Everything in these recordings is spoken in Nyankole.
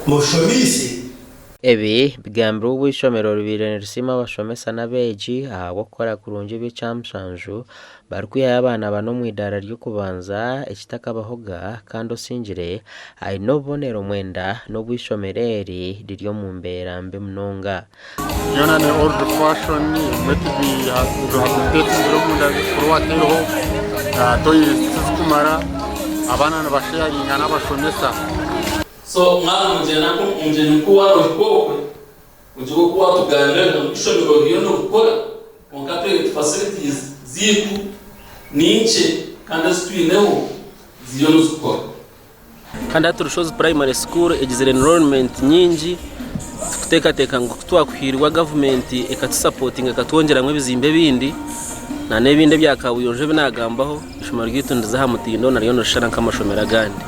Mushomiise. Ebi bigambirwe obu eishomero ribaire nirisiima abashomesa n'abeegi ahabw'okukora kurungi eby'ekyamushanju barikwihayo abaana bana omu idaara ry'okubanza ekitakabahoga kandi osingire aine obubonero mwenda n'obu eishomero eri riri omu mbeera mbi munonga. Yoona ni old fashion ebimwe tibirihabilitatingire omunda furuwa teriho, toyileti tizikumara, abaana nibasheyaringa n'abashomesa. So mwaza mugyenda nko omugyeni nku warohika okwe ogire oku watugambira ngu ishomero ririyo nirikora kwonka toilet facilities zaitu ninkye kandi ezitwineho ziriyo nizikora. Kandi hati Rushozi Primary School egizire enrollment nyingi tukuteekateeka ngu kutwakuhiirwa gavumenti ekatusapotinga ekatwongyeramu ebizimbe ebindi na n'ebindi ebya kabuyonjo ebi naagambaho eishomero ryaitu niriza aha mutindo naryo nirishushana nk'amashomero agandi.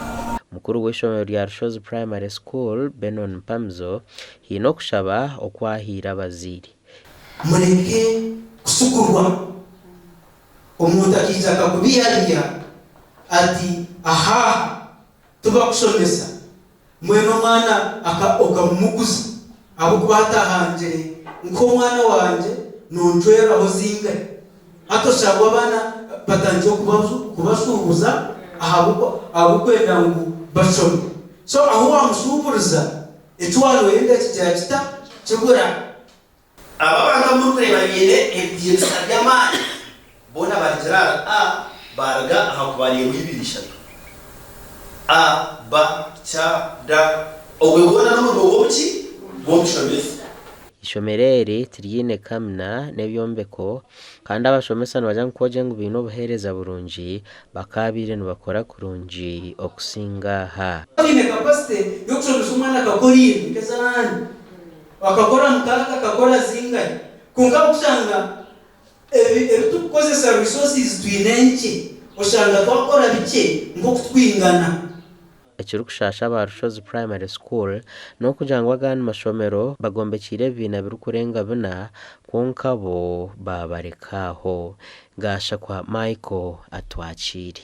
Mukuru w'eishomero rya Rushozi Primary School, Benon Mpamizo, haine okushaba oku ahaire abazaire. Mureke kusukurwa. Omuntu akaija akakubeihabeiha ati, Ahaaha, tibakushomesa. Mbwenu omwana okamumuguza ahabw'okuba hati ahangire nk'omwana wangye noncweraho zingahi? Hati oshangwe abaana batandikire kubashuubuza ahabw'okwenda ngu bashome. So ahu wamushuuburiza eki waaba noyenda kigira kita? Kibura. Aba abantu abu murikureeba baine ebitiinisa by'amaani boona barugire ahari A baaruga aha kubara emwe ibiri ishatu. A, B, C, D. Ogwo gwona n'omurimo gw'omuki? Gw'omushomesa. Eishomero eri tiryine kamina n'ebyombeko kandi abashomesa nibagira ngu ku ogire ngu baine obuheereza burungi bakaabaire nibakora kurungi okusinga aha. Oine capacity y'okushomesa omwana akakora imwe nk'ez'abandi. Akakora mukaaga, akakora zingahi. Kwonka ahabw'okushanga ebi ebitukukozesa resources twine nkye, oshanga twakora bikye nk'oku tukwingana. Ekirikushaasha aba Rushozi Primary School n'okugira ngu agandi mashomero bagombekyeire ebibiina birikurenga bina kwonka bo baabareka aho. Gashakwa Michael atwakiire.